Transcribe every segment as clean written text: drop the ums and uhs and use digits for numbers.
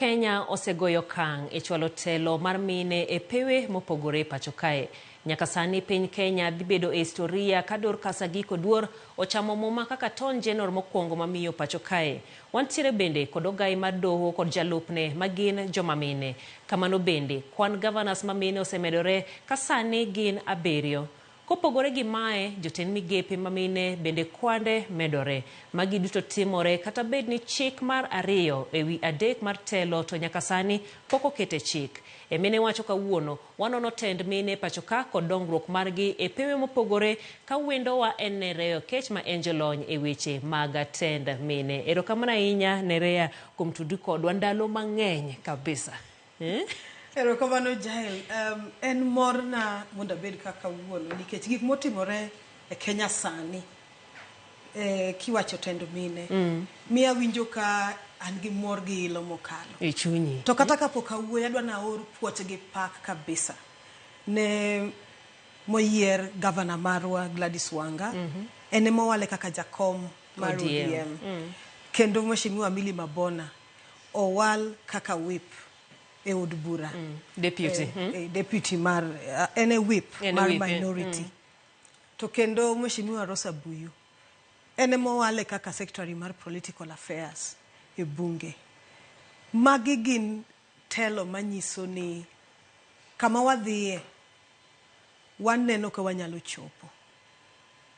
Kenya osegoyo okang' e chwalo telo mar mine e pewe mopogore pacho kae. Nyaka sani piny Kenya dhi bedo e historia ka Dorcas Agik Oduor ochamo muma kaka Attorney General mokwongo ma miyo pacho kae. Wantiere bende kod ogai mar doho kod jalupne ma gin joma mine. Kamano bende, kwan governors ma mine osemedore ka sani gin abiriyo. Kopogore gi mae, jotend migepe ma mine bende kwande medore. Magi duto timore kata bed ni chik mar ariyo ewi adek mar telo to nyaka sani pok oket e chik. E Mine Wacho kawuono, wanono tend mine pachoka kod dongruok margi e pewe mopogore ka wendowa en Nerea Okech ma en jolony e weche mag tend mine. Erokamano ahinya Nerea kuom tudri kodwa ndalo mang'eny kabisa. Eh? Erokamano Jael. En morna mondo abed ka kawuono nikech gik motimore e Kenya sani kiwacho tend mine miyo awinjo ka an gi mor gi ilo mokalo. E chunyi. To kata kapok awuoyo adwa ni aor puoch gi pak kabisa ne moyier gavana marwa Gladys Wanga. En ema owale kaka jakom mar ODM. ODM. Kendo Mheshimiwa Millie Mabona owal kaka whip e od bura. Deputy. Deputy mar en e whip En e mar whip, eh. minority. To kendo Mheshimiwa Rosa Buyu en ema owale kaka secretary mar political affairs e bunge. Magi gin telo manyiso ni kama wadhiye waneno ka wanyalo chopo.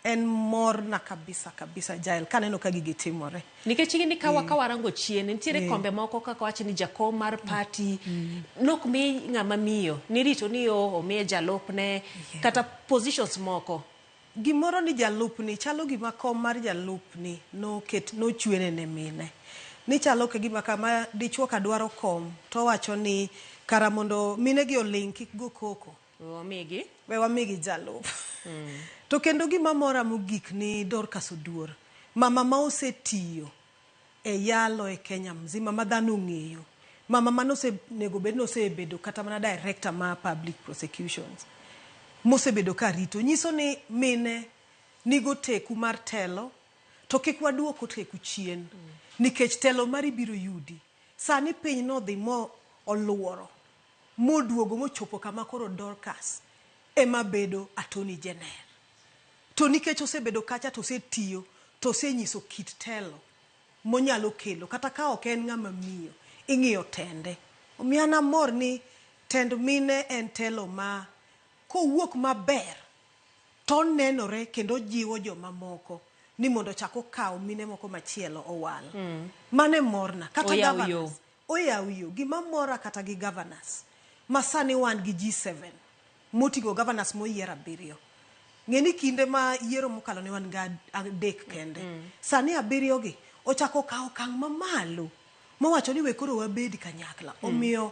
En morna kabisa kabisa Jael kaneno ka gigi timore. Nikech ing'e ni ka kawarango chien nitiere kombe moko kaka wach ni jakom mar party nok mi ng'ama miyo nirito ni o omiye jalupne kata positions moko. Gimoro ni jalupni chalo gima kom mar jalupni noket nochwene ne mine. Ni chalo ka gima kama dichuo ka dwaro kom towacho ni kara mondo mine gi oling' kik go koko. We wamigi. We wamigi jalup. To kendo gima mora mogik ni Dorcas Oduor, mama ma osetiyo e yalo e Kenya mzima ma dhano ong'eyo. Mama mane osenego bed ni osebedo kata mana director ma public prosecutions mosebedo ka rito. Nyiso ni mine nigo teku mar telo to kik waduok oteku chien nikech telo mari biro yudi. Sani piny nodhi mo oluoro moduogo mochopo kama koro Dorcas ema bedo Attorney General. To nikech osebedo kacha to osetiyo to osenyiso kit telo monyalo kelo kata ka ok en ng'ama miyo ing'iyo tende. Omiyo an amor ni tend mine en telo ma kowuok maber to onenore kendo ojiwo jomamoko ni mondo ochak okaw mine moko machielo owal. Mano e morna. Kata Oyaw yo. governors, oyaw yo. Gima mora kata gi governors ma sani wan gi G7 moting'o governors moyier abiriyo. Ng'e ni kinde ma yiero mokalo ne wan ga adek kende. Sani abiriyo gi ochako okawo okang' mamalo mowacho ni we koro wabed kanyakla. Omiyo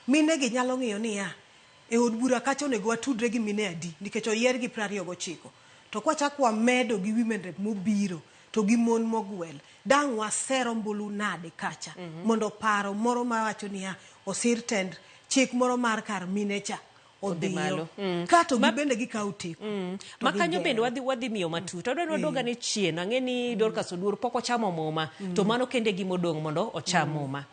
mine gi nyalo ng'iyo niya, e od bura kacha onego watudre gi mine adi nikech oyier gi 29. To kwachak wamedo gi women rep mobiro to gi mon mogwel, dang' waser ombulu nade kacha mondo paro moro mawacho niya osir tend chik moro mar kar mine cha Odhi odhiyo. malo. Kato gibende gikawo teku. To Ma kanyo bende gigero. wadhi miyo matut. Adwa ni wadog ane chien. Ang'e ni Dorcas Oduor pok ochamo muma. To mano kende e gima odong' mondo ocham muma.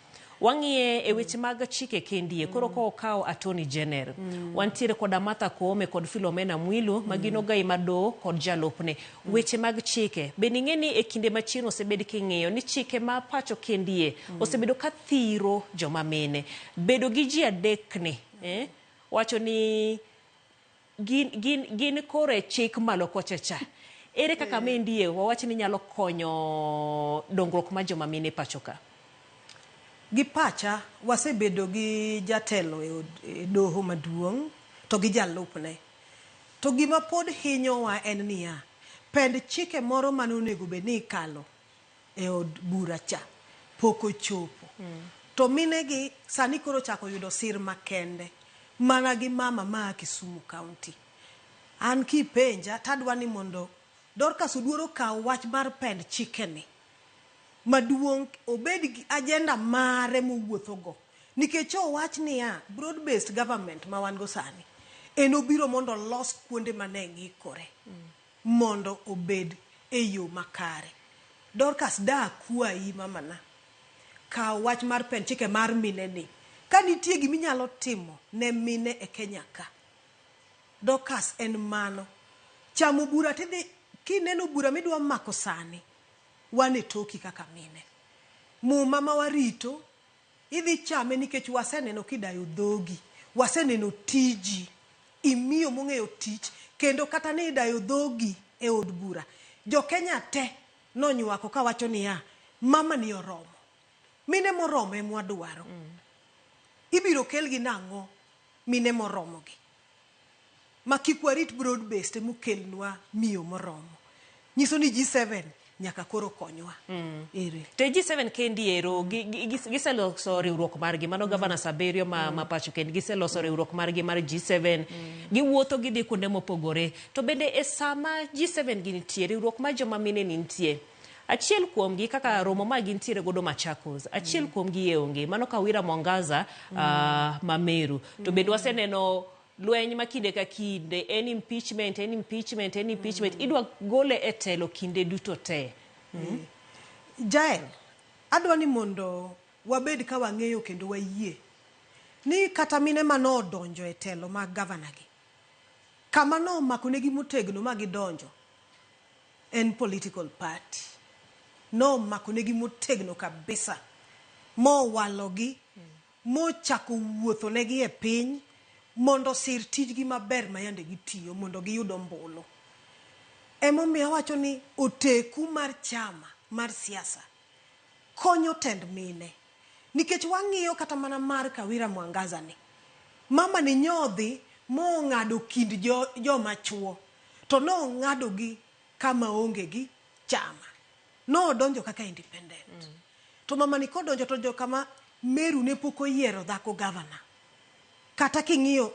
Wang'iye e weche mag chike kendie. Koro ka okawo Attorney General. Wantiere koda Martha Koome kod Philomena Mwilu ma gin ogai mar doho kod jalupne. Weche mag chike. Bende ing'e ni e kinde machien osebed king'iyo ni chike ma pacho kendie osebedo ka thiro joma mine. Bedo gi ji adek ni wacho ni gin koro e chik malo kocha cha. Ere kaka mendie wawach ni nyalo konyo dongruok mar joma mine pacho ka? Gi pacha wasebedo gi jatelo e, od, e doho maduong' to gi jalupne. To gima pod hinyowa en niya, pend chike moro mane onego bed ni ikalo e od bura cha pok ochopo. To mine gi sani koro ochako yudo sir makende mana gi mama maa Kisumu County. An kipenja tadwa ni mondo Dorcas Oduor okaw wach mar pend chike ni maduong' obed gi agenda mare mowuotho go. Nikech owach niya, broad based government ma wan go sani, en obiro mondo olos kuonde mane ng'ikore mondo obed e yo makare. Dorcas da akwayi mamana, Kaw wach mar pend chike mar mine ni. Ka nitie gima inyalo timo ne mine e Kenya ka, Dorcas en mano. Chamo bura tidhi, kineno bura midwa mako sani, wan e toki kaka mine. Muma ma warito, idhi chame nikech waseneno kidayo dhogi, waseneno tiji, imiyo mong'eyo tich, kendo kata ni idayo dhogi e od bura, jo Kenya te nonywako kawacho niya, mama ni oromo. Mine moromo ema wadwaro. Ibiro kelgi nang'o mine moromogi? Ma kik warit broad based emokelnwa miyo moromo. Nyiso ni G7 nyaka koro konywa. Ere. To e G7 kendi ero giseloso riwruok margi mano governors abiriyo ma pacho kendi giseloso riwruok margi mar G7 giwuotho gidhi kuonde mopogore to bende e sama G7 gi nitie riwruok mar joma mine ni nitie achiel kuomgi kaka romo ma gintiere godo Machakos achiel kuomgi e onge mano Kawira Mwangaza ma Meru to bende waseneno lweny ma kinde ka kinde en impeachment en impeachment en impeachment idwa gole e telo kinde duto te. Jael, adwa ni mondo wabed ka wang'eyo kendo wayie ni kata mine manodonjo e telo mag gavana gi, kama nomakonegi motegno ma gidonjo en political party. Nomakonegi motegno kabisa, mowalogi, mochako wuothonegi e piny mondo osir tijgi maber ma yande gitiyo mondo giyud ombulu. Emomiyo awacho ni oteku mar chama mar siasa konyo tend mine. Nikech wang'iyo kata mana mar Kawira Mwangaza ni, mama ni nyodhi mong'ado kind joma chuo, to nong'ado gi kama onge gi chama. Nodonjo kaka independent. To mama ni kodonjo to jo kama Meru ne pok oyiero dhako gavana. Kata king'iyo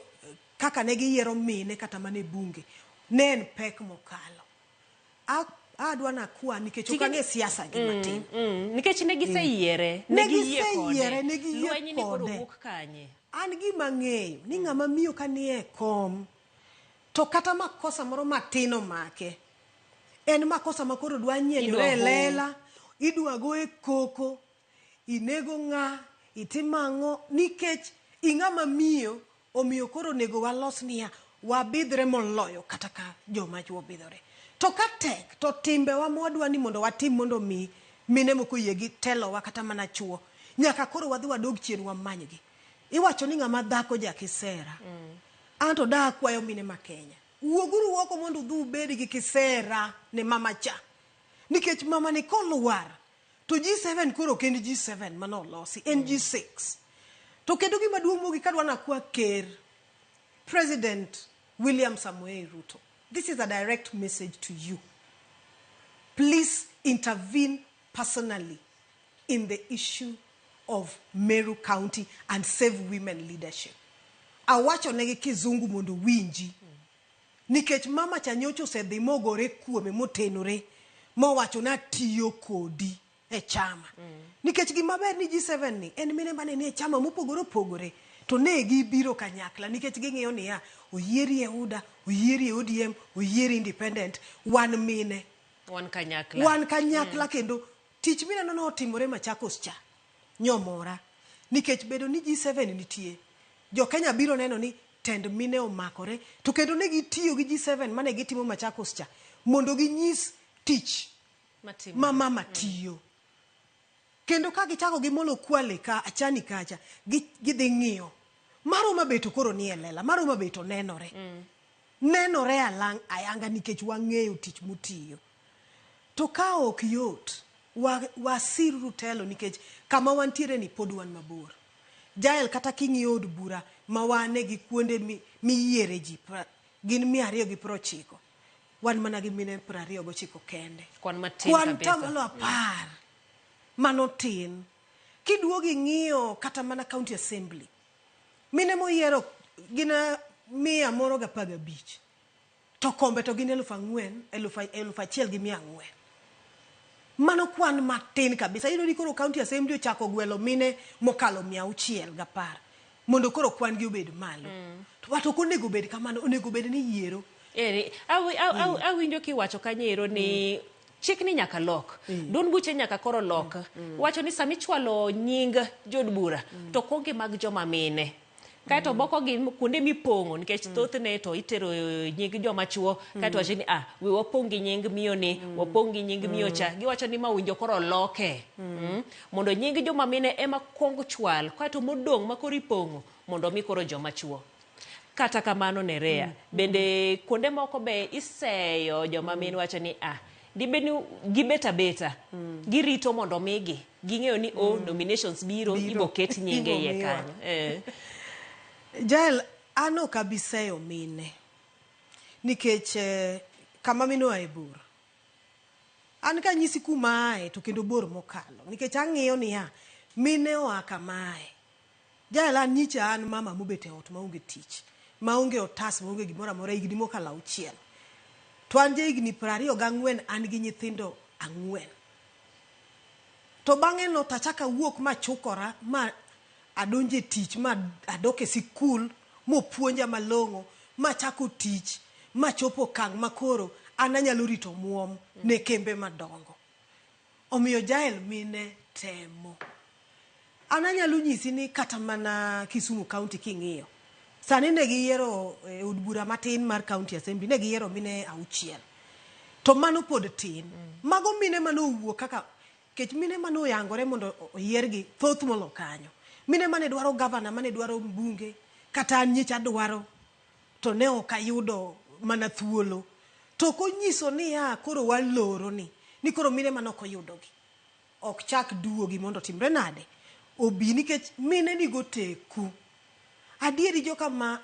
kaka ne giyiero mine kata mana e bunge, ne en pek mokalo. Adwa nakwa nikech ok ang'e siasa gi matin. Nikech ne giseyiere, Ne ne giyie giseyiere, kode. ne giyie Lweny ni koro kode. wuok kanye? An gima ang'eyo ni ng'ama miyo ka nie kom to kata makosa moro matin omake, en makosa ma koro dwa nyenyore e lela, idwa goye koko, inego ng'a, itimo ang'o, nikech ing'ama miyo omiyo koro onego walos niya, wabidhre moloyo kata ka joma chuo bidhore. To ka tek, to timbewa mwadwa ni mondo watim mondo mi mine moko oyie gi telowa kata mana chuo, nyaka koro wadhi wadog chien wamanygi. Iwacho ni ng'ama dhako ja kisera. Anto da akwayo mine ma Kenya, wuoguru oko mondo udhi ubed gi kisera ne mama cha. Nikech mama ni kolwar, to G7 koro ok en G7 manolosi, en G6. To kendo gima duong' mogik adwa nakwa ker, President William Samoei Ruto, this is a direct message to you. Please intervene personally in the issue of Meru County and save women leadership. Awacho negi kizungu mondo winji. Nikech mama cha nyocha osedhi mogore kuome motenore mowacho na tiyo kodi e chama. Nikech gima ber ni G7 ni en mine mane nie chama mopogore opogore to ne gibiro kanyakla nikech ging'iyo niya oyieri e UDA, oyieri e ODM, oyieri independent, wan mine. Wan kanyakla. Wan kanyakla kendo tich mineno notimore Machakos cha nyomora nikech bedo ni G7 nitie jo Kenya biro neno ni tend mine omakore to kendo ne gitiyo gi G7 mane gitimo Machakos cha mondo ginyis tich ma mama tiyo. Kendo ka gichako gimolo Kwale ka Achani kacha gidhi ng'iyo mar Homa Bay to koro nie lela, mar Homa Bay to nenore. Nenore alang' ayanga nikech wang'eyo tich motiyo. To ka ok yot, wasiruru telo nikech kama wantiere ni pod wan mabor. Jael kata king'iyo od bura ma wane gi kuonde miyiere ji gin 290. Wan mana gi mine 29 kende. Kwan matin Kwan kabisa. tamalo 10. Mano tin. Kiduogo ing'iyo kata mana county assembly, mine moyiero gin 115. To kombe to gin 4,000, 1,400. Mano kwan matin kabisa. Iyudo ni koro county assembly ochako gwelo mine mokalo 610 mondo koro kwan gi obed malo. To but ok onego bed kamano, onego bed ni yiero. Eri, awinjo kiwacho kanyo ero ni Chikni nyaka lok. Duond buche nyaka koro lok. Wacho ni sama ichwalo nying jood bura to kuongi mag joma mine. Kaeto moko gin kuonde mipong'o nikech thothne to itero nying joma chuo kaeto wacho ni ah we wapong' gi nying miyo ni wapong' gi nying miyo cha giwacho ni ma winjo koro loke mondo nying joma mine ema kuong chwal kaeto modong' ma koro ipong'o mondo mi koro joma chuo. Kata kamano Nerea, bende kuonde moko be iseyo joma mine wacho ni ah dibed ni gibet abeta girito mondo migi ging'eyo ni oh nominations biro Biro. ibo ket nyinge Ibo iye miwa. kanyo eh. Jael, an ok abi seyo mine nikech kama mine oae bor. An kanyisi kuma ae to kendo bor mokalo nikech ang'iyo niya, mine oa kama ae. Jael an nyicha an mama mobet e ot maonge tich, maonge otas, maonge gimoro amora higni mokalo auchiel. To an ja higni 24 an gi nyithindo 4. To bang'e no tachako awuok machukora ma adonjo e tich ma adok e sikul mopuonja malong'o machako tich machopo okang' makoro an anyalo rito omuom ne kembe madongo. Omiyo Jael mine temo. An anyalo nyisi ni kata mana Kisumu County king'iyo, sani ne giyiero e od bura matin mar County Assembly ne giyiero mine 6. To mano pod tin. Mago mine mane owuok kaka kech mine mane oyangore mondo oyiergi thoth molo kanyo. Mine mane dwaro gavana, mane dwaro mbunge, kata an nyicha dwaro to ne ok ayudo mana thuolo. To ok onyiso niya koro waloro ni koro mine mane ok oyudogi ok chak duogi mondo otimre nade obi nikech mine nigo teku. Adieri joka ma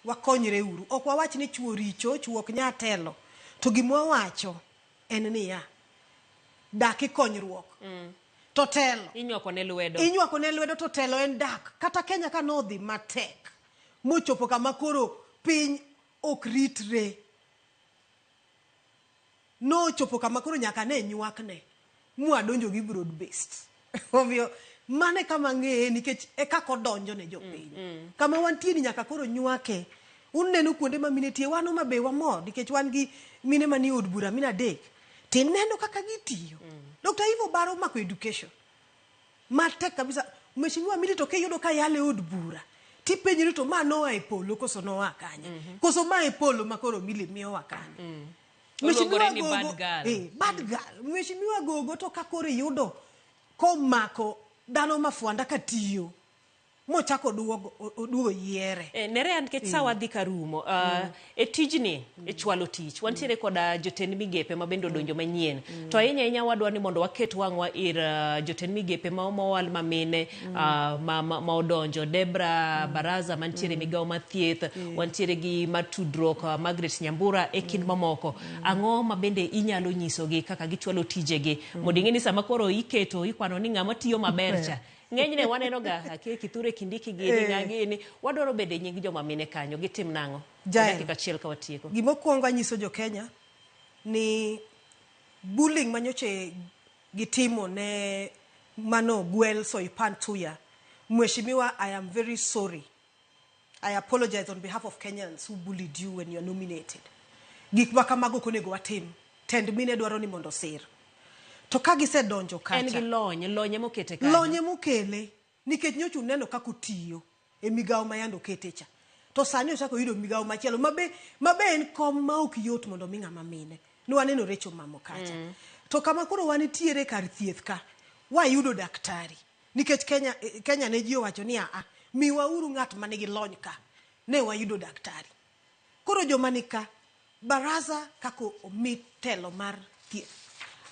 wakonyre uru. Ok wawach ni chuo richo, chuo ok nya telo. To gima wawacho en niya, dak ikonyruok. To telo. Inywako ne lwedo. Inywako ne lwedo to telo en dak. Kata Kenya ka nodhi matek mochopo kama koro piny ok ritre. Nochopo kama koro nyaka ne nywakne mwadonjo gi broad based. Omiyo mano e kama ang'eye nikech e kaka odonjo ne jopiny. Kama wantie ni nyaka koro nywake. Uneno kuonde ma mine tie, wan Homa Bay wamor nikech wan gi mine manie od bura mine 3. Tineno kaka gitiyo. Dr. Eve Obaro omako education. Matek kabisa. Mheshimiwa Milly to kiyudo ka yale e od bura, tipenjri to ma noa e polo koso noa kanye? Koso ma e polo ma koro Milly miyowa kanye? Oluongore ni bad girl. Bad girl. Mheshimiwa Gogo to ka koro iyudo komako dhano mafwanda katiyo mochako oduogo yiere. Nerea nikech sawa dhi karumo e tijni e chwalo tich wantiere koda jotend migepe ma bende odonjo manyien to ahinya ahinya wadwa ni mondo waket wang'wa ir jotend migepe ma mowal ma mine ma odonjo Debra Baraza mantiere migawo mar thieth wantiere gi mar tudruok Margaret Nyambura e kind mamoko. Ang'o ma bende inyalo nyisogi kaka gichwalo tijegi mondo ing'e ni sama koro iketo ikwano ni ng'ama tiyo maber cha ng'enyne waneno ga akia Kithure Kindiki gini ng'a gini wadwaro bende nying joma mine kanyo gitim nang'o Jael. dakika achiel ka watieko. Gimokwongo anyiso jo Kenya ni bullying manyoche gitimo ne mano gwel Soipan Tuya. Mheshimiwa, I am very sorry. I apologize on behalf of Kenyans who bullied you when you are nominated. Gik ma kamago ok onego watim. Tend mine dwaro ni mondo osir. To ka gisedonjo kacha. En gi lony, lony emokete kanyo. Lony emokele. Nikech nyocha uneno kaka otiyo e migawo ma yande okete cha. To sani ochako oyudo migawo machielo mabe en kom ma ok yot mondo mi ng'ama mine. Ne waneno Rachel Mamo kacha. To kama koro wanitiere kar thieth ka, wayudo daktari. Nikech Kenya ne ji owacho ni aa, miwauru ng'at manigi lony ka. Ne wayudo daktari. Koro joma ni ka, baraza kaka omi telo mar thieth.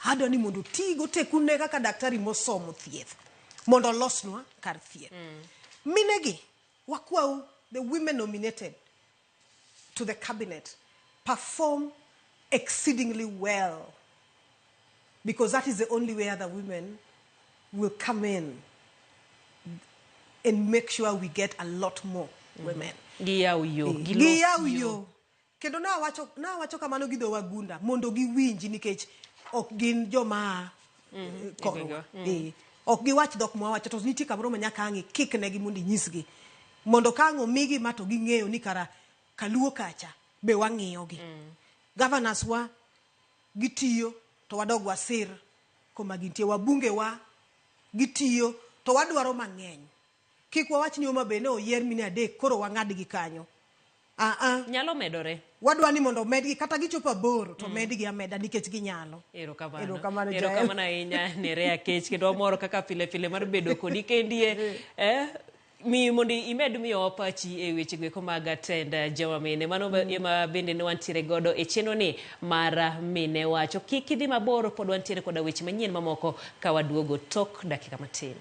Adwa ni mondo oti gotekune kaka daktari mosomo thieth. Mondo olosnwa kar thieth. Minegi, wakwau the women nominated to the cabinet perform exceedingly well. Because that is the only way other women will come in and make sure we get a lot more women. Giyaw yo, gilos Giyaw yo. yo. Kendo nawacho kamano gi dho wagunda mondo giwinji nikech ok gin joma korwa. Ok giwach dhok mwawacho to nitie kamoro ma nyaka ang' ikiknegi mondo inyisgi. Mondo ka ang' omigi ma to ging'eyo ni kara kaluo kacha be wang'iyogi. Governors wa gitiyo to wadog wasir koma gintie. Wabunge wa gitiyo to wadwaro mang'eny. Kik wawach ni Homa Bay ne oyier mine adek koro wang'ad gi kanyo. Aa. Nyalo medore. Wadwa ni mondo omedgi kata gichopo aboro to medgi ameda nikech ginyalo. Erokamano. Erokamano, Jael. Erokamano ahinya Nerea Kech kendo wamor kaka pile pile mar bedo kodi kendie. Eh, mi mondo imed miyowa pachi e weche goeko mag tend joma mine. Mano ema bende ne wantiere godo e chenro ni mar mine wacho. Kik idhi mabor pod wantiere koda weche manyien mamoko ka waduogo tok dakika matin.